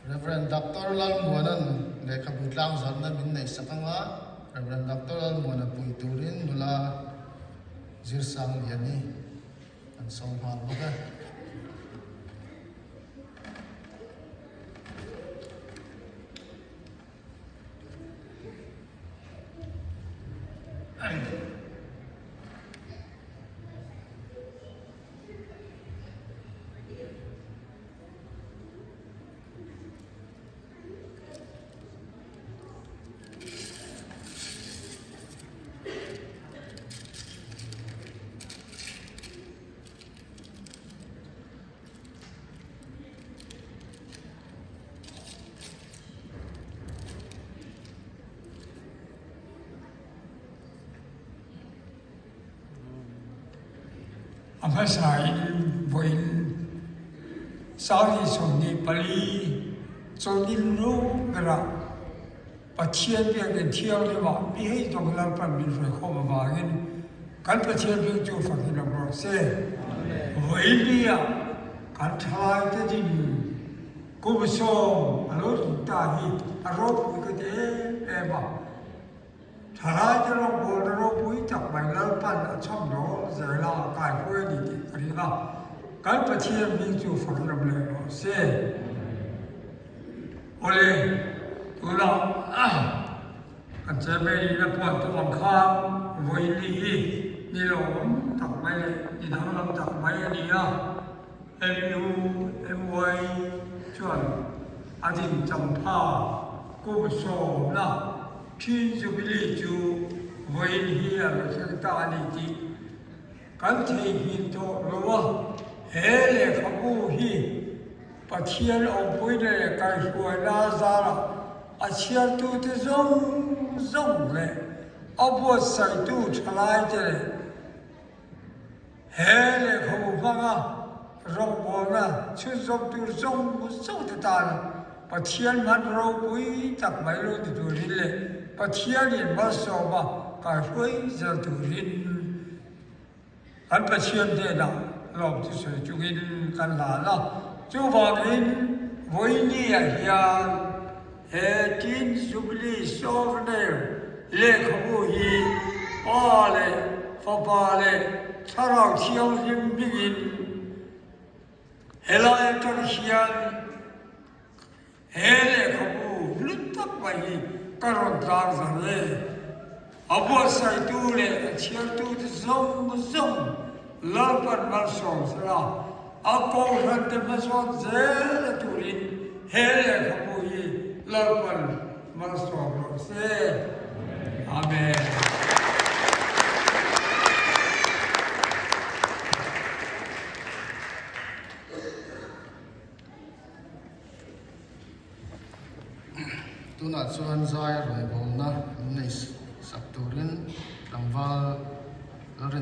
Rev. Doctor Lalmuana'n lehkhabu tlangzarhna min neihsak anga Rev. Doctor Lalmuana pui turin nula Zirsangliani an sawm nghal bawk e. A hmasa in voin 24 cawnin nu berah Pathian biakinn thianghlim ah mi hei zong Lalpan min hruai khawm avangin kan Pathian hming cu fak in um rawh seh. Voi ni ah kan ṭhalai te ding kum sawm a lo tlung ta hi a ropui ka ti em em a. Ṭhalai te rawngbawl na ropui tak mai Lalpan a chhamdawl zel a kai hruai a ni tih ka ring a. Kan Pathian hming cu fak in um leh rawh seh. Awle, tunah kan chairman in a puan tawh ang khan vawiin ni hi ni lawmawm tak mai leh ni danglam tak mai a ni a. MUMY chuan a din champha kum sawmna Teen Jubilee chu vawiin hi a lo thleng ta a ni tih kan theihnghilh tawh lo a. He lehkhabu hi Pathian awmpuina leh kaihruaina zarah a chhiartute zawng zawng leh a buatsaihtu thalaite leh he lehkhabu hmanga rawngbawlna chhunzawm tur zawng zawngte tan Pathian hman ropui tak mai lo ti turin leh Pathianin malsawma kaihruai zel turin Kan Pathian hnenah lawm chu sawi chungin kan hlan a, chuvangin vawinia hian he Teen Jubilee Souvenir lehkhabu hi Pa leh Fapa leh Thlarau Thianghlim hmingin helai atang hian He lehkhabu hlu tak mai hi ka rawn tlang zan e. A buatsaihtu leh a chhiartute zawng zawng Lalpan malsawm sela, a kohhrante hmasawn zel a turin he lehkhabu hi Lalpan malsawm rawh se. Amen. Tunah chuan zai rawngbawlna min nei sak turin tlangval la rin.